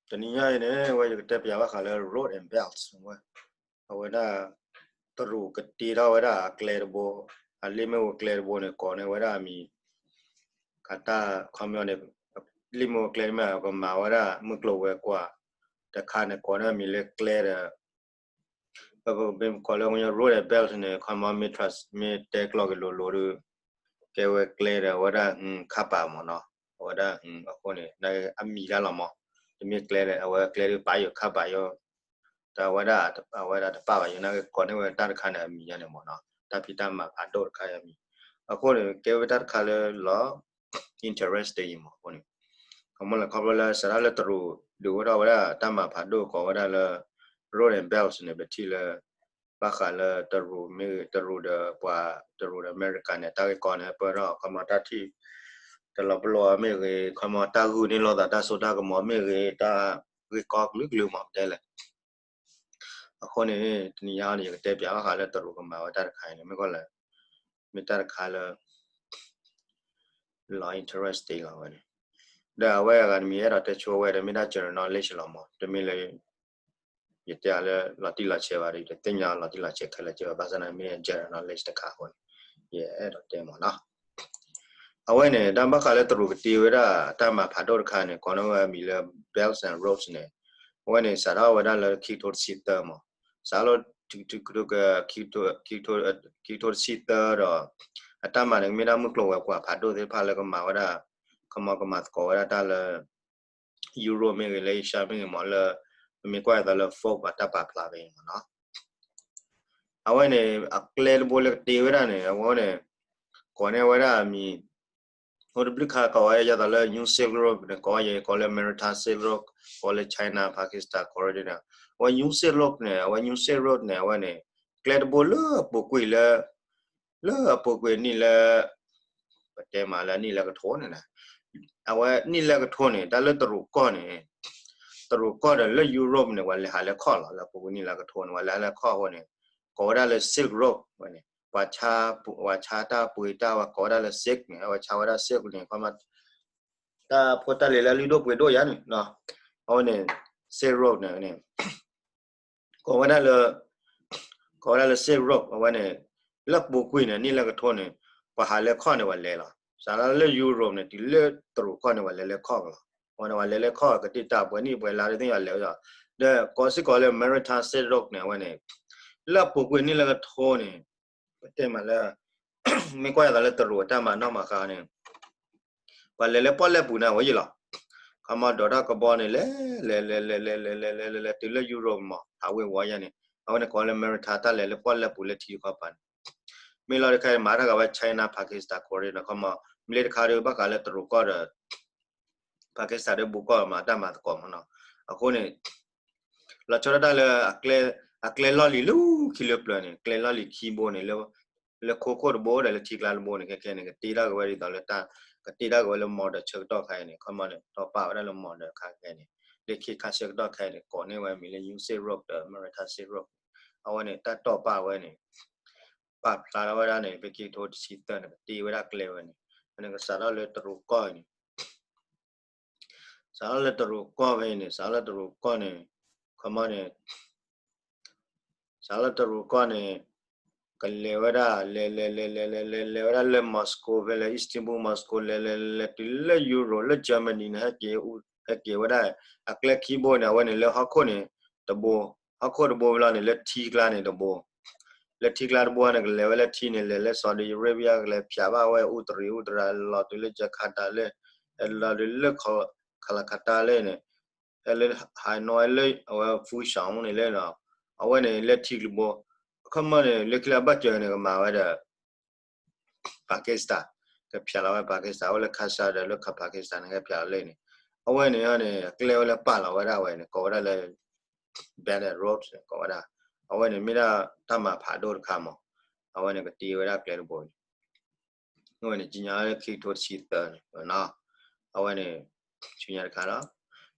တနံၤညါအံၤန့ၣ် ဝဲယကတဲပၠးဘၣ်ဃးလၢ road and belt ဝဲ, အဝဲဒၣ် တရူးကတ့ထီၣ်ဝဲဒၣ်အကျဲတဘိ, အလ့ၣ်မ့ၣ်အူကျဲတဘိန့ၣ် ကိးန့ၢ်ဝဲဒၣ်အမံၤ, ကတၢ်ခီပညီန့ၣ် လ့ၣ်မ့ၣ်အူကျဲန့ၣ်မ့ၢ်ကမၤဝဲဒၣ်မုၢ်ကျိၤဝဲၤကွာ်တခါန့ၣ် ကိးန့ၢ်အမံၤလၢကျဲဒီး ပကိးလၢ road and belt န့ၣ် ခီပညီ မ့ၢ်တဲကျိာ်က့ၤလိၤလိၤဒီး ကဲဝဲကျဲဒီး အဝဲဒၣ် ခါပာ်မ့ၢ်နီၤ, အဝဲဒၣ် အဃိန့ၣ် အမံၤတၢ်လီၤမး, တမ့ၢ်ကျဲဒီး အဝဲကျဲဒီးပာ်ယိာ်ခါပာ်ယိာ်, တၢ်ဝဲဒၣ် အဝဲဒၣ်တပာ်ဘၣ်ယိာ် နာ်က့ကိးန့ၢ်ဝဲတၢ်တခါန့ၣ် အမံၤညါန့ၣ်မ့ၢ်နီၤ, တၢ်ဖံးတၢ်မၤဖးဒိၣ်တခါအံၤအမံၤ, အဃိန့ၣ် ကဲဝဲတၢ်တခါလၢလီၤ interesting အံၤမ့ၢ်အဃိန့ၣ်, ခီမီလၢခီဖျိလၢစးထီၣ်လၢတရူးဒုးဝဲဒၣ်ဝဲဒၣ်တၢ်မၤဖးဒိၣ်ကိးဝဲဒၣ်လၢ road and belt န့ၣ် ပထံၣ်လၢ ဘၣ်ဃးလၢတရူးမ့ၢ်ဂ့ၤ တရူးဒီးပှၤတရူးဒီးအမဲရကၤန့ၣ် တၢ်ဂ့ၢ်ကီန့ၣ် ပၢၢ်ထီၣ် ခီမီတၢ်ထံၣ် တလီၤပလိာ်မ့ၢ်ဂ့ၤ ခီမီတၢ်ဂုာ်န့ၢ်လိာ်သးတၢ်စိတၢ်ကမီၤမ့ၢ်ဂ့ၤ တၢ်ဂ့ၢ်ကီကလုာ်ကလုာ်မ့ၢ်တဲလဲၣ်, အဃိန့ၣ် တနံၤညါန့ၣ် ယကတဲပၠးဘၣ်ဃးလၢတရူးကမၤဝဲတၢ်တခါအံၤန့ၣ် မ့ၢ်ကီလဲၣ်, မ့ၢ်တၢ်တခါလၢ လီၤ interesting လီၤဝဲန့ၣ်, ဒီးအဝဲအဂၤတမံၤအဲၣ်ဒိးတဲဆိဝဲဒီး မ့ၢ်ဒၣ် general knowledge လီၤမး, တမ့ၢ်လၢ ယတဲအီၤလၢလီၤတံၢ်လီၤဆဲးဘၣ်ဒီး ယတသ့ၣ်ညါလီၤတံၢ်လီၤဆဲးခဲလၢာ်က့ဘၣ် ဘၣ်ဆၣ်န့ၣ် မ့ၢ် general knowledge တခါအဃိန့ၣ် ယအဲၣ်ဒိးတဲမးနီၤ. အဝဲန့ၣ် တၢ်ဘၣ်ဃးလၢတရူးကတ့ဝဲဒၣ်တၢ်မၤဖးဒိၣ်တခါန့ၣ် ကိးန့ၢ်ဝဲအမံၤလၢ Belt and Road န့ၣ်, အဝဲန့ၣ် စးထီၣ်ဝဲဒၣ်လၢခံကထိတဆံသၢမး, စးထီၣ်လၢ ခံကထိတဆံသၢဒီး အတၢ်မၤန့ၣ် မ့ၢ်ဒၣ်မုၢ်ကျိၤဝဲၤကွာ်ဖးဒိၣ်သ့ၣ်တဖၣ်လၢကမၤဝဲဒၣ် ကမၤကမၤသကိးဝဲဒၣ်တၢ်လၢ Europe မ့ၢ်ဂ့ၤ လၢ Asia မ့ၢ်ဂ့ၤမး လၢ ပမ့ၢ်ကွၢ်အသးလၢ Forbes အတၢ်ပာ်ဖျါဖဲအံၤမးနီၤ. အဝဲန့ၣ် အကျဲတဘိလၢကတ့ဝဲဒၣ်န့ၣ် အဝဲန့ၣ် ကိးန့ၢ်ဝဲဒၣ်အမံၤ အိၣ်တဘျုးခါကိးဝဲဒၣ်လၢ New Silk Road န့ၣ် ကိးဝဲယဲ ကိးလၢ Maritime Silk Road ကိးလၢ China Pakistan corridor န့ၣ်, အဝဲ New Silk Road န့ၣ် အဝဲ New Silk Road န့ၣ် အဝဲန့ၣ် ကျဲတဘိလၢအပူၤကွံာ်လၢ လၢအပူၤကွံာ်နံၣ်လၢ ပတဲမးလၢနံၣ်လၢကထိန့ၣ်, အဝဲနံၣ်လၢကထိန့ၣ် တၢ်လၢတရူးကီၢ်န့ၣ် တရူးကီၢ်ဒီးလၢ Europe န့ၣ် ပှၤလဲၤဟးလဲၤခီၣ်လီၤ လၢအပူၤကွံာ်နံၣ်လၢကထိန့ၣ် ပှၤလဲၤဟးလဲၤခီၣ်အဃိန့ၣ် ကိးဝဲဒၣ်လၢ Silk Road ဝဲန့ၣ် ပှၤဆါတၢ်ပှ့ၤတၢ်ဝဲကိးဝဲဒၣ်လၢ silk န့ၣ် အဝဲဆါဝဲဒၣ် silk န့ၣ် ခီမီ တၢ်ဖိတၢ်လံၤလၢအလုၢ်ဒိၣ်ပှ့ၤဒိၣ်ယါန့ၣ် အဝဲန့ၣ် Silk Road န့ၣ် ကိးဝဲဒၣ်လၢ ကိးဝဲဒၣ်လၢ Silk Road အဝဲန့ၣ် လၢပူၤကွံာ်န့ၣ် နံၣ်လၢကထိန့ၣ် ပှၤဟးလဲၤခီၣ်န့ၣ် ပှၤလဲၤလီၤ. စးထီၣ်လၢ Europe န့ၣ် တုၤလၢတရူးကီၢ်န့ၣ် ပှၤလဲၤလဲၤခီၣ်ကလီၤ. အဝဲန့ၣ် ပှၤလဲၤလဲၤခီၣ်ကတ့ၢ်တၢ်ပှဲၤနံၣ်ပှဲၤလါဒ်သိးယလဲၤဝဲလီၤ. ဒီးကိးစ့ၢ်ကီးလၢ Maritime Silk Road န့ၣ် အဝဲန့ၣ် လၢပူၤကွံာ်နံၣ်လၢကထိန့ၣ် ပတဲမးလၢ မ့ၢ်ကွၢ်ယသးလၢတရူးအတၢ်မၤနီၣ်မၤဃါန့ၣ် ပှၤလဲၤလၢပီၣ်လဲၣ်ပူၤန့ၣ်ဝဲယလီၤ. ခီမီဒီးတၢ်ကဘီန့ၣ် လဲၤ လဲၤ လဲၤ လဲၤ လဲၤ လဲၤ လဲၤ လဲၤ လဲၤ လဲၤ တုၤလၢ Europe မး ဟးဝ့ၤဝီၤယါန့ၣ် အဝဲန့ၣ်ကိးလၢ Maritime တၢ်လဲၤလၢပီၣ်လဲၣ်ပူၤလၢထံတခီပၤန့ၣ် မ့ၢ်လီၤတခါအံၤ မၤတၢ်ဂၤဝဲ China Pakistan corridor န့ၣ် ခီမီ မ့ၢ်လၢတခါဒီးဘၣ်ဃးလၢတရူးကီၢ်ဒီး Pakistan ဒီးဘူးကီၢ်မၤတၢ်မၤသကိးမးနီၤ. အဃိန့ၣ် လီၤဆီဒၣ်တၢ်လၢ အကျဲလီၢ်လံၤလၢခံလၢပျၢၤန့ၣ် ကျဲလီၢ်လံၤခံဘိန့ၣ် လၢခိခိၣ်တဘိဒီးလၢထံကျါတဘိန့ၣ် ခဲခဲန့ၣ် ကတ့ထီၣ်က့ၤဝဲဒ်သိးလၢတၢ် ကတ့ထီၣ်က့ၤဝဲလၢ model ဆၢကတီၢ်ခါအံၤန့ၣ် ခီမီန့ၣ် တီၢ်ပာ်ဝဲဒၣ်လၢ model ခါခဲန့ၣ် လၢခံခါဆၢကတီၢ်ခါအံၤန့ၣ် ကိးန့ၢ်ဝဲမံၤလၢ New Silk Road ဒီး Maritime Silk Road အဝဲန့ၣ် တၢ်တီၢ်ပာ်ဝဲန့ၣ် ပာ်ဖျါထီၣ်ဝဲဒၣ်န့ၣ် ဖဲခံကထိတဆံသၢန့ၣ် ကတ့ဝဲဒၣ်ကျဲဝဲန့ၣ် အန့ၣ်ကစးထီၣ်လၢတရူးကီၢ်အံၤန့ၣ် စးထီၣ်လၢတရူးကီၢ်ဖဲအံၤန့ၣ် စးထီၣ်လၢတရူးကီၢ်န့ၣ် ခီမီန့ၣ် စးထီၣ်လၢတရူးကီၢ်န့ၣ် ကလဲၤဝဲဒၣ် လဲၤ လဲၤ လဲၤ လဲၤ လဲၤ လဲၤ လဲၤဝဲဒၣ်လၢ Moscow ဖဲလၢ Istanbul Moscow လဲၤ လဲၤ လဲၤ လဲၤတုၤလၢ Europe လၢ Germany န့ၣ် ဟဲက့ၤ ဟဲက့ၤဝဲဒၣ် အကျဲခံဘိန့ၣ် အဝဲန့ၣ်လၢဟီၣ်ခိၣ်န့ၣ်တဘိ ဟီၣ်ခိၣ်တဘိဖဲလီၤန့ၣ် လၢထံကျါန့ၣ်တဘိ လၢထံကျါတဘိန့ၣ် ကလဲၤဝဲလၢထံန့ၣ် လဲၤလၢ Saudi Arabia ကလဲၤဖျးဘၣ်ဝဲအူတရံးအူတရၤ လီၤတုၤလၢ Jakarta လၢ လီၤတုၤလၢ Calcutta လၢန့ၣ် လၢ Hanoi လၢ အဝဲ Foshan န့ၣ်လၢ အဝဲန့ၣ်လၢထံကျါတဘိ ခီမီန့ၣ် လၢခံလၢဘၣ်စၢၤန့ၣ် ကမၤဝဲဒီး Pakistan ကဖျးလီၤဝဲ Pakistan အိၣ်လၢ Kashgar ဒီးလၢ Pakistan န့ၣ် ကဖျးလီၤလၢန့ၣ် အဝဲန့ၣ်န့ၣ် အကျဲဝဲလၢပာ်လီၤဝဲဒၣ်ဝဲန့ၣ် ကိးဝဲဒၣ်လၢ Belt and Road ကိးဝဲဒၣ် အဝဲန့ၣ်မ့ၢ်ဒၣ်တၢ်မၤဖးဒိၣ်တခါမး အဝဲန့ၣ်ကတ့ဝဲဒၣ်ကျဲတဘိန့ၣ် အဝဲန့ၣ် ကညးလၢခံကထိတဆံသၢန့ၣ် အဝဲန့ၣ် ဆူညါတခါဒီး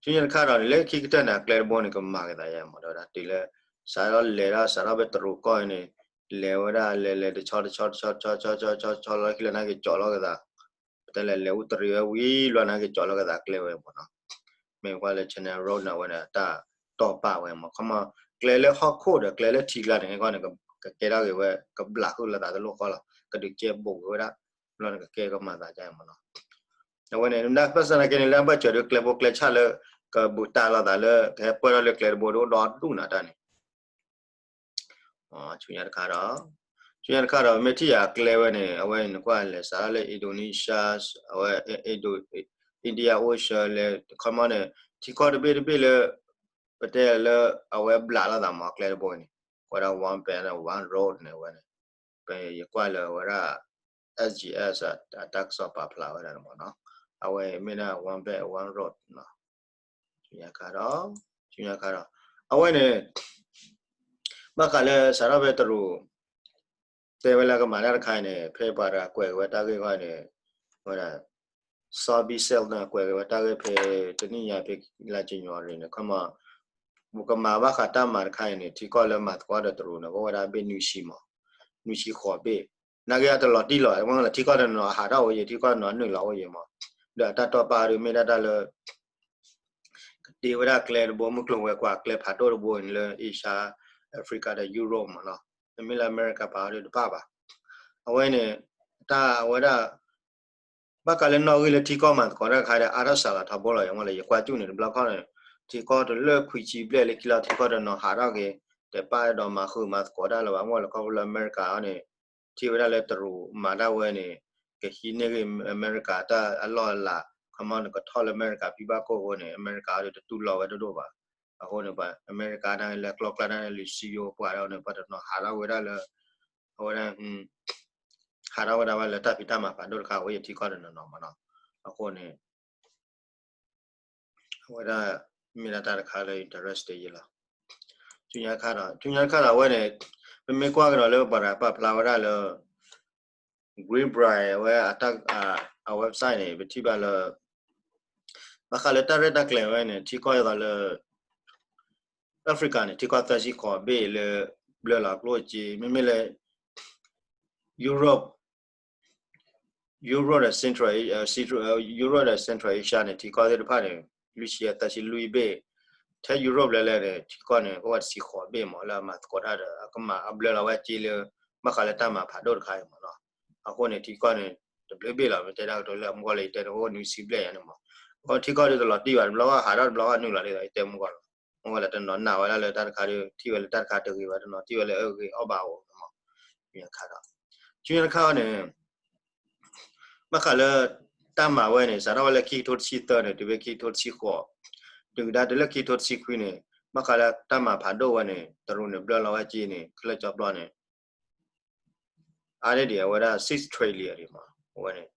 ဆူညါတခါဒီးန့ၣ် လၢခံကတၢၢ်န့ၣ် အကျဲတဘိန့ၣ် ကမၤက့ၤသးယါမး တဲဝဲဒၣ် တုၤလၢ စးထီၣ်လၢလဲၤဒၣ်စးထီၣ်ဖဲတရူးကီၢ်န့ၣ် လဲၤဝဲဒၣ်လဲၤလဲၤတဆီတဆီတဆီတဆီတဆီတဆီလီၤခံလၢနာ်က့ၤကၠီၤလီၤက့ၤသး ပတဲလဲၤလဲၤအူတရံးဝဲဝံၤလီၤနာ်က့ၤကၠီၤလီၤက့ၤသးကျဲဝဲမးနီၤ မ့ၢ်ကွၢ်လၢ Channel Road န့ၣ် အဝဲန့ၣ် တၢ်တီၢ်ပာ်ဝဲမး ခီမီ ကျဲလၢဟီၣ်ခိၣ်ဒီးကျဲလၢထံကျါန့ၣ် ကီန့ၣ် ကကဲထီၣ်က့ၤဝဲ ကဘျးဃုာ်လိာ်သးတလိၣ်ဃီလီၤ ကဒုးကဲဘူးက့ၤဝဲဒၣ် ဘျီန့ၣ်ကကဲကမၤသးဒ်အံၤမးနီၤ အဝဲန့ၣ် ဘၣ်ဆၣ်သနာ်က့န့ၣ် လၢအဘၢၣ်စၢၤဒီးကျဲဖိကျဲဆၣ်လၢ ကဘူးတၢ်လိာ်သးလၢ ကဟဲပၢၢ်ထီၣ်လၢကျဲတဘိဒီးအိၣ်ဒီဒူၣ်နၤတၢ်န့ၣ် ဆူညါတခါဒီး ဆူညါတခါဒီး မ့ၢ်ထံၣ်ယၤကျဲဝဲန့ၣ် အဝဲနကွၢ်လဲၤစးထီၣ်လၢ Indonesia အဝဲ Indo India Ocean လဲၤ ခီမီန့ၣ် ထံကီၢ်တဘ့ၣ်တဘ့ၣ်လၢ ပတဲလၢ အဝဲဘျးလိာ်သးမးကျဲတဘိန့ၣ် ဝဲဒၣ် one belt one road န့ၣ် အဝဲန့ၣ် ပယကွၢ်လၢဝဲဒၣ် S G S အတၢ်ကစီၣ်ပာ်ဖျါဝဲဒၣ်န့ၣ်မးနီၤ အဝဲမ့ၢ်ဒၣ် one belt one road ဆူညါခါဒီး ဆူညါခါဒီး အဝဲန့ၣ် ဘၣ်ဃးလၢစးထီၣ်ဖဲတရူး တဲဝဲလၢကမၤတၢ်တခါအံၤန့ၣ် ဖဲပှၤတဂၤကွဲးက့ၤဝဲတၢ်ဂ့ၢ်ခီန့ၣ် ဝဲဒၣ် Sabi Singh န့ၣ် ကွဲးက့ၤဝဲတၢ်ဂ့ၢ်ဖဲ တနံၣ်ညါဖဲလါ January န့ၣ် ခီမီ ပကမၤဘၣ်ဃးတၢ်မၤတခါအံၤန့ၣ် ထံကီၢ်လၢမၤသကိးဒီးတရူးန့ၣ် ကအိၣ်ဝဲဒၣ်ဘ့ၣ်နွံဆံမး နွံဆံဃိးဘ့ၣ် နာ်က့အတလီၤတံၢ်လီၤ မ့ၢ်လၢထံကီၢ်တနီၤဟးထီၣ်အိၣ်ယံၤ ထံကီၢ်တနီၤနုာ်လီၤအိၣ်ယံၤမး ဒီးအတၢ်တီၢ်ပာ်ဒုးမ့ၢ်ဒၣ်တၢ်လၢ ကတ့ဝဲဒၣ်ကျဲတဘိ မုၢ်ကျိၤဝဲၤကွာ်ကျဲဖးဒိၣ်တဘိန့ၣ်လၢ Asia Africa ဒီး Europe မးနီၤ မ့မ့ၢ်လၢအမဲရကၤပာ်အီၤဒုးတဘၣ်ဘၣ် အဝဲန့ၣ် တၢ်အဝဲဒၣ် ဘၣ်ဃးလၢနီၣ်ဂံၢ်လၢထံကီၢ်မၤသကိးတၢ်တခါဒီး အါထီၣ်စှၤလီၤထီဘိလီၤ ယမ့ၢ်လၢ ယကွၢ်စူၣ်န့ၣ် တဘျီခီန့ၣ် ထံကီၢ်တလၢခွံဆံဘျဲၣ်လၢခံလီၤ ထံကီၢ်တနီၤဟးထီၣ်က့ၤ တပာ်အဲၣ်ဒိးမၤဃုာ်မၤသကိးတၢ်လၢၤဘၣ် မ့ၢ်လၢခီဖျိလၢအမဲရကၤအီၤန့ၣ် ထံၣ်ဝဲဒၣ်လၢတရူးမၤတၢ်ဝဲန့ၣ် ကဟံးန့ၢ်ဂ့ၤအမဲရကၤတၢ်အလီၢ်အလၤ ခီမီန့ၣ် ကထီၣ်လၢအမဲရကၤဖံဘၣ်ခိၣ်အဃိန့ၣ် အမဲရကၤအီၤဒုးတတူၢ်လိာ်ဝဲဒိၣ်ဒိၣ်ဘၣ် အဃိန့ၣ် ပှၤအမဲရကၤန့ၣ် လၢကျိကျါန့ၣ်လၢစံယိၤပှၤဒီးန့ၣ် ပှၤတနီၤဟးထီၣ်ဝဲဒၣ်လၢ အဝဲဒၣ် ဟးထီၣ်ဝဲဒၣ်ဝဲလၢတၢ်ဖံးတၢ်မၤဖးဒိၣ်တခါ အဝဲယထံကီၢ်တနီၤနီၤမးနီၤ အဃိန့ၣ် အဝဲဒၣ် မ့ၢ်ဒၣ်တၢ်တခါလၢ interesting ယလီၤ ဆူညါတခါဒီး ဆူညါတခါဒီးအဝဲန့ၣ် ပမ့ၢ်ကွၢ်ကဒီးလၢပှၤတဂၤပာ်ဖျါဝဲဒၣ်လၢ Greenbrier အဝဲအတၢ် အ website န့ၣ် ပထံၣ်ဘၣ်လၢ ဘၣ်ဃးလၢတၢ်ရဲၣ်တၢ်ကျဲၤဝဲန့ၣ် ထံကီၢ်ဒ်သိးလၢ Africa န့ၣ် ထံကီၢ်သၢဆံဃိးဘ့ၣ်လၢ ဘျၢလီၤကျိၣ်စ့ မ့မ့ၢ်လၢ Europe Europe ဒီး Central Asia Europe ဒီး Central Asia န့ၣ် ထံကီၢ်သ့ၣ်တဖၣ်န့ၣ် လွံၢ်ဆံသၢဆံလွံၢ်ဘ့ၣ် ထဲ Europe လဲၤလဲၤန့ၣ် ထံကီၢ်န့ၣ် ကအိၣ်ဝဲတဆံဃိးဘ့ၣ်မး လၢအမၤသကိးတၢ်ဒီး အကမၤအဘျၢလီၤဝဲစ့လၢ ဘၣ်ဃးလၢတၢ်မၤဖးဒိၣ်တခါအံၤမးနီၤ အဃိန့ၣ် ထံကီၢ်န့ၣ် တဘျုးဘ့ၣ်လီၤ မ့ၢ်တဲဒၣ်ကတိၤလၢအမုၢ်ကီၢ်လၢယတဲန့ၣ် အိၣ်နွံဆံဘျဲၣ်ယၤန့ၣ်မး အဃိထံကီၢ်ဒုးတလီၤတံၢ်ဘၣ် တဘျီဘၣ်ဟးထီၣ်တဘျီဘၣ်နုာ်လီၤဒ်သိး ယတဲမုၢ်ကီၢ်လီၤ မ့ၢ်ဝဲလၢတနီၤနာ်ဝဲဒၣ်လၢတၢ်တခါဒုး ထံၣ်ဝဲလၢတၢ်တခါတဂ့ၤဘၣ်တနီၤ ထံၣ်ဝဲလၢအဂ့ၤအီၣ်ဘၣ်အိၣ်မး ဆူညါတခါဒီး ဆူညါတခါန့ၣ် ဘၣ်ဃးလၢ တၢ်မၤဝဲန့ၣ် စးထီၣ်ဝဲလၢခံကထိတဆံသၢန့ၣ် တုၤဖဲခံကထိတဆံဃိး တုၤကဒါတုၤလၢခံကထိတဆံခွံန့ၣ် ဘၣ်ဃးလၢတၢ်မၤဖးဒိၣ်ဝဲန့ၣ် တရူးန့ၣ် ဘျၢလီၤဝဲစ့န့ၣ် ခဲလၢာ်ကၠီပျီန့ၣ် အါန့ၢ်ဒံးအဝဲဒၣ် six trillion ဒံးမး အဝဲန့ၣ်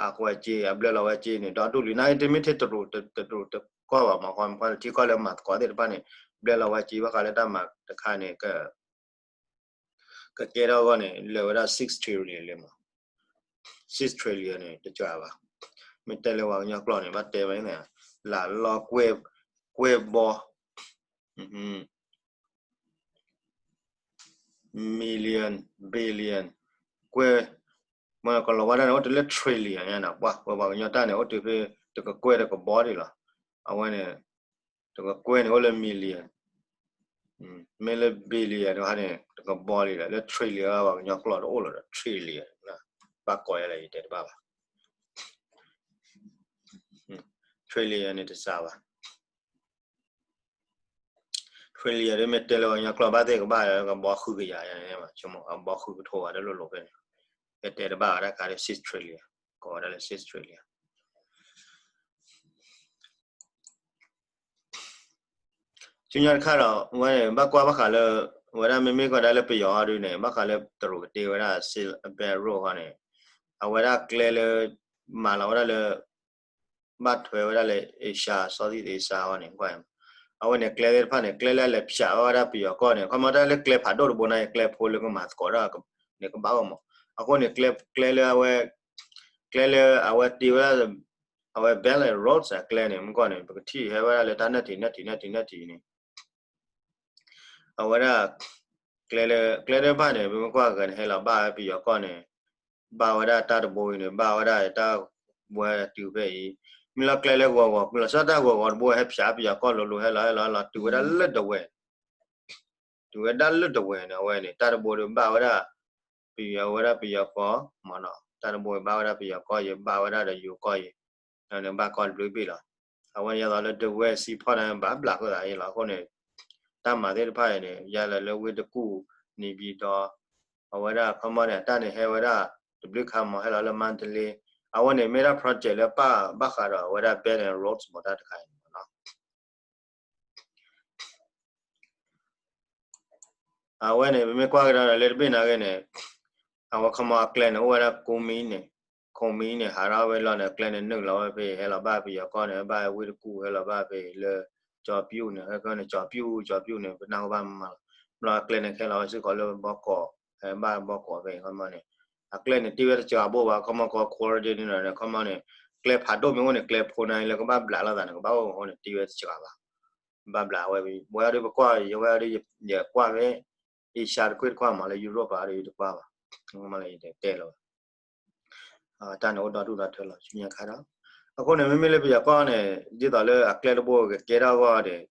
အကွဲးစ့ အဘျၢလီၤဝဲစ့န့ၣ် ဒီဒူၣ်လံ နာ်က့တမ့ၢ်ထဲတရူး တရူးတကီၢ်ဘၣ်မး ခီမ့ၢ်ထံကီၢ်လၢမၤသကိးသ့ၣ်တဖၣ်န့ၣ် ဘျၢလီၤဝဲစ့ဘၣ်ဃးလၢတၢ်မၤတခါန့ၣ် ကကဲထီၣ်အဂီၢ်န့ၣ် လၢာ်ဝဲဒၣ် six trillion လံမး six trillion န့ၣ် တစှၤဘၣ် မ့ၢ်တဲလၢပှၤကညီကျိာ်န့ၣ် ဘၣ်တဲဝဲန့ၣ် လၢလီၤကွဲၢ် ကွဲၢ်ဘီ million billion ကွဲၢ် မ့ၢ်ကလီၤဝါဒၣ်န့ၣ် အိၣ်တုၤလၢ trillion ညါန့ၣ် ပှၤ ပှၤကညီတၢ်န့ၣ် အိၣ်တုၤဖဲ တကကွဲၢ်တကဘီဒံးလီၤ အဝဲန့ၣ် တကကွဲၢ်န့ၣ် အိၣ်လၢ million မ့ၢ်လၢ billion တခါန့ၣ် တကဘီလံလီၤ လၢ trillion ပှၤကညီကျိာ်တအိၣ်လီၤဒီး trillion ဘၣ်ကိးယၤလၢယတဲတဘၣ်ဘၣ် trillion န့ၣ် တစှၤဘၣ် trillion ဒ်မ့ၢ်တဲလၢပှၤကညီကျိာ်ဘၣ်သ့ၣ်ကဘၣ်လၢကဘီဃုကယၤယၤန့ၣ် ဆိကမိၣ် အဘီဃုကထိဘၣ်တလိၣ်လိၤဖဲန့ၣ် ကတဲတဘၣ်ဝဲဒၣ်ခါလၢ six trillion ကိးဝဲဒၣ်လၢ six trillion ဆူညါတခါဒီး ဝဲန့ၣ် ဘၣ်ကွၢ်ဘၣ်ဃးလၢ ဝဲဒၣ်မ့မ့ၢ်ကွၢ်ဒၣ်လၢပယီၤအီၤဒုးန့ၣ် ဘၣ်ဃးလၢတရူးကတ့ဝဲဒၣ် Silk Road ဃီန့ၣ် အဝဲဒၣ်ကျဲလၢ မၤလီၤဝဲဒၣ်လၢ ဘၣ်ထွဲဝဲဒၣ်လၢ Asia Southeast Asia ဃီန့ၣ် ကွၢ် အဝဲန့ၣ်ကျဲသ့ၣ်တဖၣ်န့ၣ် ကျဲလၢအလဲၤဖျးဝဲဒၣ်ပယီၤကီၢ်န့ၣ် ခီမီတၢ်လၢကျဲဖးဒိၣ်တဘိန့ၣ် ကျဲဖိလၢကမၤသကိးတၢ်န့ၣ်ကဘၣ်အီၤမး အဃိန့ၣ် ကျဲလၢအဝဲ ကျဲလၢအဝဲတ့ဝဲဒၣ် အဝဲ Belt and Road အကျဲန့ၣ် မ့ၢ်ကွၢ်န့ၣ် ပကထံၣ်ဟဲဝဲဒၣ်လၢတၢ်နၢ်ထံးနၢ်ထံးနၢ်ထံးနၢ်ထံးန့ၣ် အဝဲဒၣ် ကျဲလၢ ကျဲလၢဘၣ်န့ၣ် ပမ့ၢ်ကွၢ်ဂၤန့ၣ် ဟဲလီၤဘၣ်ဝဲပယီၤကီၢ်န့ၣ် ဘၣ်ဝဲဒၣ်တၢ်တဘိအံၤန့ၣ် ဘၣ်ဝဲဒၣ်တၢ်ဝဲတုၤဖဲအံၤ မ့ၢ်လီၤကျဲလၢဂီၤဂီၤ မ့ၢ်လီၤဆီတၢ်ဂီၤဂီၤတဘိ ဟဲဖၠးပယီၤကီၢ်လိၤလိၤ ဟဲလီၤဟဲလီၤဟဲလီၤ တုၤဝဲဒၣ်လၢဒဝဲၢ် တုၤဝဲဒၣ်လၢဒဝဲၢ်န့ၣ် အဝဲန့ၣ် တၢ်တဘိဒီးဘၣ်ဝဲဒၣ် ပယီၤဝဲဒၣ်ပယီၤကီၢ်မ့ၢ်နီၤ တၢ်တဘိဘၣ်ဝဲဒၣ်ပယီၤကီၢ် ယဘၣ်ဝဲဒၣ်ဒီးယိၤကီၢ်အံၤ န့ၣ်ဘၣ်ကီၢ်တဘျုးဘ့ၣ်လီၤ. အဝဲန့ၣ်ယသိးလၢဒဝဲၢ် seaport န့ၣ် ဘၣ်ဘျးဃုာ်သးအံၤလီၤ. အဃိန့ၣ် တၢ်မၤသ့ၣ်တဖၣ်အံၤန့ၣ် ယၤလၢလၢဝ့ၢ်တကူၣ် နေပြည်တော် အဝဲဒၣ်ခီမီန့ၣ် အတၢ်န့ၣ်ဟဲဝဲဒၣ် တဘျုးခါမး ဟဲလီၤလၢ မန္တလေး အဝဲန့ၣ်မ့ၢ်ဒၣ် project လၢပၣ်ဘၣ်ဃးဒီးအဝဲဒၣ် Belt and Road မ့ၢ်တၢ်တခါအံၤန့ၣ်မ့ၢ်နီၤ အဝဲန့ၣ် ပမ့ၢ်ကွၢ်ကဒါဒီးလၢတဘ့ၣ်နာ်က့န့ၣ် အဝဲခီမီအကျဲန့ၣ် အိၣ်ဝဲဒၣ်ကိမံန့ၣ် ကိမံန့ၣ် ဟးထီၣ်ဝဲလီၤန့ၣ် အကျဲန့ၣ်နုာ်လီၤဝဲဖဲ ဟဲလီၤဘၣ်ပယီၤကီၢ်န့ၣ် ဘၣ်ဝ့ၢ်တကူၣ် ဟဲလီၤဘၣ်ဖဲလၢ ကၠီၤပျူၣ်န့ၣ် ဟဲကီန့ၣ် ကၠီၤပျူၣ် ကၠီၤပျူၣ်န့ၣ် ပနၢ်ဟူဘၣ်မးလီၤ. ဘျီအကျဲန့ၣ် ခဲလီၤဝဲစ့ၢ်ကီးလၢဘီကီး ဟဲဘၣ်ဘီကီးဖဲခီမီန့ၣ် အကျဲန့ၣ်တ့ဝဲတစှၤဘိၣ်ဘၣ် ခီမီကီ quarantine န့ၣ် ခီမီန့ၣ် ကျဲဖးဒိၣ်မ့ၢ်အိၣ်န့ၣ် ကျဲဖိန့ၣ်လၢကဘၣ်ဘျးလိာ်သးန့ၣ် ကဘၣ်အိၣ်အဃိန့ၣ် တ့ဝဲတစှၤဘၣ် ဘၣ်ဘျးဝဲ ဝဲဒၣ်ပကွၢ် ယဝဲဒၣ်ယကွၢ်ဖဲ Asia တခွ့ၣ်တခွါမး လၢ Europe ဘၣ်ဒီးယတကွၢ်ဘၣ် မ့ၢ်လၢယတဲလီၤဘၣ် တၢ်န့ၣ်အိၣ်ဒီဒူၣ်ဒီထၢလီၤ ဆူညါခါဒီး အဃိန့ၣ် မ့မ့ၢ်လၢပယီၤကီၢ်န့ၣ် ဒ်သိးလၢအကျဲတဘိကကဲထီၣ်အဂီၢ်န့ၣ်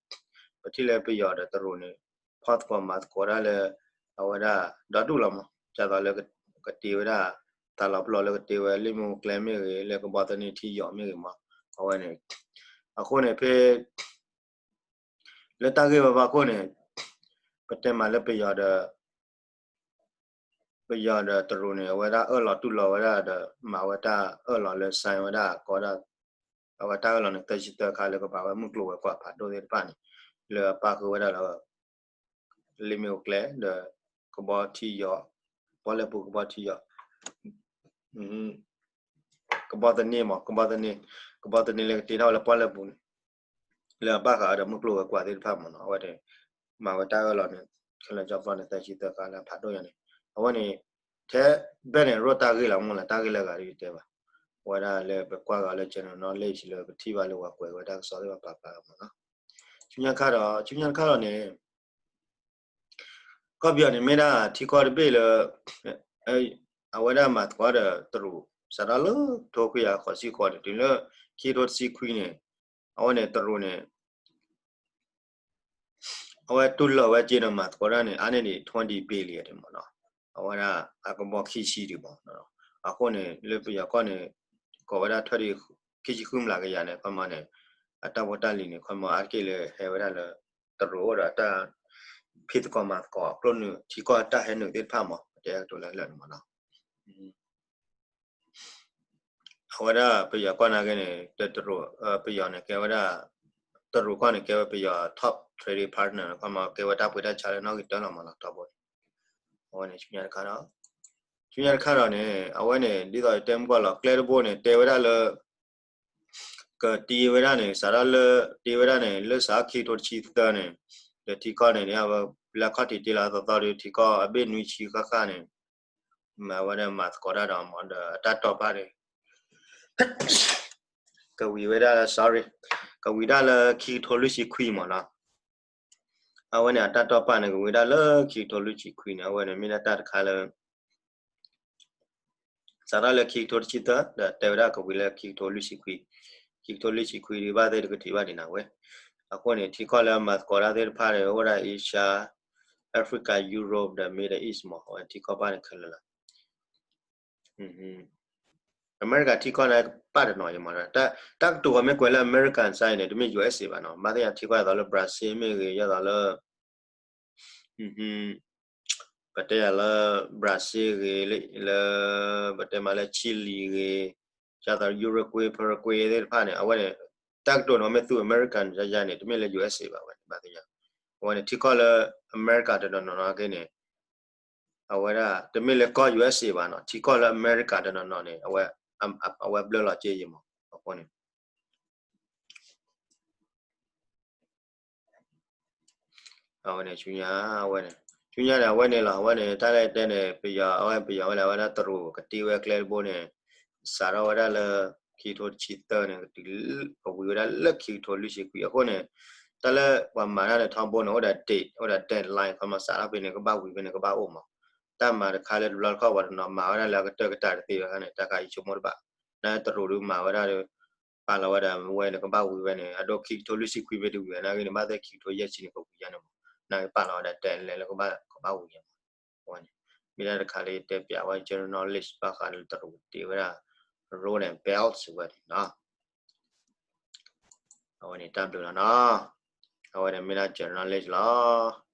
ပထံၣ်လၢပယီၤဒီးတရူးန့ၣ် ဖီၣ်သကိးမၤသကိးဒၣ်လၢ အဝဲဒၣ်ဒီဒူၣ်လီၤမး ဒ်သိးလၢ ကတ့ဝဲဒၣ် သးလီၤပလိာ်လၢကတ့ဝဲ လ့ၣ်မ့ၣ်အူကျဲမ့ၢ်ဂ့ၤ လၢကဘီသန့ထံယီၤမ့ၢ်ဂ့ၤမး အဝဲန့ၣ် အဃိန့ၣ်ဖဲ လၢတၢ်ဂ့ၢ်ဝဲဘၣ်ခိၣ်န့ၣ် ပတဲမးလၢပယီၤဒီး ပယီၤဒီးတရူးန့ၣ် အဝဲဒၣ်အၢၣ်လီၤတူၢ်လိာ်ဝဲဒၣ်ဒီး မၤဝဲတၢ်အၢၣ်လီၤလၢ sign ဝဲဒၣ်ကီးဒၣ် အဝဲတၢ်အၢၣ်လီၤန့ၣ် သၢဆံသၢခါလၢကဘၣ်ဝဲမုၢ်ကျိၤဝဲၤကွာ်ဖးဒိၣ်သ့ၣ်တဖၣ်န့ၣ် လၢအပၣ်ဃုာ်ဝဲဒၣ်လၢ လ့ၣ်မ့ၣ်အူကျဲ ဒီး ကဘီထံယီၤ ပီၣ်လဲၣ်ပူၤကဘီထံယီၤ ကဘီသန့မး ကဘီသန့ ကဘီသန့လၢကတ့ထီၣ်ဝဲလၢပီၣ်လဲၣ်ပူၤန့ၣ် လၢအဘၣ်ဃးဒီးမုၢ်ကျိၤဝဲၤကွာ်သ့ၣ်တဖၣ်မးနီၤ အဝဲန့ၣ် မၤဝဲတၢ်အၢၣ်လီၤန့ၣ် ခဲလၢာ်ကၠီဖျီန့ၣ် သၢဆံသၢခါလၢဖးဒိၣ်ညါန့ၣ် အဝဲန့ၣ် ထဲ Belt and Road တၢ်ဂ့ၢ်လီၤမ့ၢ်လၢတၢ်ဂ့ၢ်လၢအဂၤဒ်ယတဲဘၣ် အဝဲဒၣ်လၢပကွၢ်ဂီၤလၢ general knowledge လၢပထံၣ်ဘၣ်လၢပှၤကွဲးဝဲတၢ်ကစီၣ်သ့ၣ်တဖၣ်ပာ်ဖျါမးနီၤ ဆူညါခါဒီး ဆူညါတခါလီၤန့ၣ် ကီၢ်ပယီၤန့ၣ်မ့ၢ်ဒၣ်ထံကီၢ်တဘ့ၣ်လၢ အဝဲဒၣ်မၤသကိးဒီးတရူး စးထီၣ်လၢထိခွံကယၤဃိးဆံဃိးန့ၣ် တုၤလၢ ခံကထိတဆံခွံန့ၣ် အဝဲန့ၣ်တရူးန့ၣ် အဝဲတူၢ်လိာ်ဝဲက့ၤဒီးမၤသကိးတၢ်န့ၣ် အါန့ၢ်ဒံး twenty billion န့ၣ်မးနီၤ အဝဲဒၣ်အကဘီခံဆံဒံးမးနီၤ အဃိန့ၣ် လၢပယီၤကီၢ်န့ၣ် ကိးဝဲဒၣ်ထွဲဒံး ခံဆံဃုမျးကယၤန့ၣ် ခီမီန့ၣ် အတၢ်ဖိတၢ်လံၤန့ၣ် ခီမီအါတက့ၢ်လၢဟဲဝဲဒၣ်လၢ တရူးအိၣ်ဒီးတၢ် ဖံးသကိးမၤသကိးကျိနုာ် ထံကီၢ်တၢ်ဟဲနုာ်သ့ၣ်တဖၣ်မး ပတဲကတိၤလၢလၢာ်န့ၣ်မးနီၤ အဝဲဒၣ်ပယီၤကီၢ်နာ်က့န့ၣ် တရူး ပယီၤန့ၣ်ကဲဝဲဒၣ် တရူးကီၢ်န့ၣ်ကဲဝဲပယီၤ top trading partner န့ၣ် ခီမီကဲဝဲတၢ်ပှ့ၤတၢ်ဆါလၢနီၣ်ဂံၢ်တၢလီၤမးနီၤ ထီဘိန့ၣ် အဝဲန့ၣ်ဆူညါတခါဒီး ဆူညါတခါဒီးန့ၣ် အဝဲန့ၣ် ဒ်သိးယတဲမုၢ်ကီၢ်လီၤ ကျဲတဘိန့ၣ် တဲဝဲဒၣ်လၢ ကတ့ဝဲဒၣ်န့ၣ် စးထီၣ်လၢ တ့ဝဲဒၣ်န့ၣ် လၢစးခံကထိတဆံသၢန့ၣ် ဒီးထံကီၢ်န့ၣ် အဝဲလၢခီၣ်ထံးတ့လီၤသီသီဒီး ထံကီၢ်အဘ့ၣ်နွံဆံဃၣ်ဃၣ်န့ၣ် မၤဝဲဒၣ်မၤသကိးတၢ်ဒီးမး ဒီးအတၢ်တိာ်ပာ်န့ၣ် ကဝံၤဝဲဒၣ်လၢ sorry ကဝံၤဒၣ်လၢခံကထိလွံၢ်ဆံခွံမးနီၤ အဝဲန့ၣ်အတၢ်တိာ်ပာ်န့ၣ် ကဝံၤဒၣ်လၢခံကထိလွံၢ်ဆံခွံန့ၣ် အဝဲန့ၣ်မ့ၢ်ဒၣ်တၢ်တခါလၢ စးထီၣ်လၢခံကထိတဆံသၢ ဒီးတဲဝဲဒၣ်ကဝံၤလၢခံကထိလွံၢ်ဆံခွံ, ခံကထိလွံၢ်ဆံခွံဒံးဘၣ်သ့ၣ်တကထံၣ်ဘၣ်ဒံးနၤဝဲ. အဃိန့ၣ် ထံကီၢ်လၢအမၤသကိးတၢ်သ့ၣ်တဖၣ်န့ၣ် အိၣ်ဝဲဒၣ် Asia, Africa, Europe ဒီး Middle East မး အဝဲထံကီၢ်ဘၣ်န့ၣ်ခဲလၢာ်လီၤ. အမဲရကၤထံကီၢ်န့ၣ် ပၣ်တနီၤယမး, တၢ်ကတိၤဝဲမ့ၢ်ကွဲးလၢအမဲရကၤ side န့ၣ် တမ့ၢ် ယူၢ်အ့ၣ်စ့ၣ် ဘၣ်နီၤ, ဘၣ်သ့ၣ်ညါထံကီၢ်အသိးလၢ Brazil မ့ၢ်ဂ့ၤ, ယသိးလၢ ပတဲယၤလၢ Brazil ဂ့ၤ, လၢ ပတဲမးလၢ Chile ဂ့ၤ, ယသိး Uruguay, Paraguay သ့ၣ်တဖၣ်န့ၣ် အဝဲန့ၣ် တၢ်ကတိၤန့ၣ် မ့ၢ်သူ အမဲရကၤ ယါယါန့ၣ် တမ့ၢ်လၢ ယူၢ်အ့ၣ်စ့ၣ် ဘၣ်ဝဲ ဘၣ်သ့ၣ်ညါ, အဝဲန့ၣ် ထံကီၢ်လၢအမဲရကၤတနီၤနီၤက့န့ၣ် အဝဲဒၣ် တမ့ၢ်လၢကီၢ် ယူၢ်အ့ၣ်စ့ၣ် ဘၣ်နီၤ, ထံကီၢ်လၢအမဲရကၤတနီၤနီၤန့ၣ် အဝဲ အဝဲဘျၢလီၤက့ယမး အဃိန့ၣ် အဝဲန့ၣ် ဆူညါ အဝဲန့ၣ် ဆူညါန့ၣ် အဝဲန့ၣ်လီၤ, အဝဲန့ၣ် တၢ်လၢတဲန့ၣ် ပယီၤ အဝဲပယီၤဝဲလၢအဝဲဒၣ်တရူးကတ့ဝဲကျဲတဘိန့ၣ် စးထီၣ်ဝဲဒၣ်လၢ ခံကထိတဆံသၢန့ၣ် ကတုၤ ကဝံၤဝဲဒၣ်လၢခံကထိလွံၢ်ဆံခွံ အဃိန့ၣ် တၢ်လၢပှၤမၤတၢ်န့ၣ် ထီဘိန့ၣ် အိၣ်ဒီး date, အိၣ်ဒီး deadline ခီမး စးထီၣ်ဖဲန့ၣ် ကဘၣ်ဝံၤဖဲန့ၣ် ကဘၣ်အိၣ်မး, တၢ်မၤတခါလၢတဘျီတခီၣ် ပှၤတနီၤမၤဝဲဒၣ်လၢအကတၢၢ်ကတၢၢ်တသ့ဝဲန့ၣ် တၢ်ခါအံၤဆိကမိၣ်တဘၣ်, နတရူးဒုးမၤဝဲဒၣ်ဒီး ပာ်လီၤဝဲဒီးဝဲန့ၣ် ကဘၣ်ဝံၤဝဲန့ၣ် အဒိခံကထိလွံၢ်ဆံခွံမ့ၢ်တဝံၤဝဲ နာ်က့န့ၣ် ဘၣ်သ့ၣ်ခံကထိယဲၢ်ဆံန့ၣ် ကဝံၤယါန့ၣ်မး, နာ်က့ပာ်လီၤဝဲဒီးတဲလဲၣ်လၢကဘၣ် ကဘၣ်ဝံၤယါမး, အဝဲန့ၣ် မ့ၢ်ဒၣ်တခါလၢတဲပျးဝဲ general knowledge ဘၣ်ဃးလၢတရူးတ့ဝဲဒၣ် road and belt ဝဲန့ၣ်နီၤ, အဝဲန့ၣ်တၢ်ဘျုးလီၤနီၤ, အဝဲန့ၣ်မ့ၢ်ဒၣ် general knowledge လီၤ.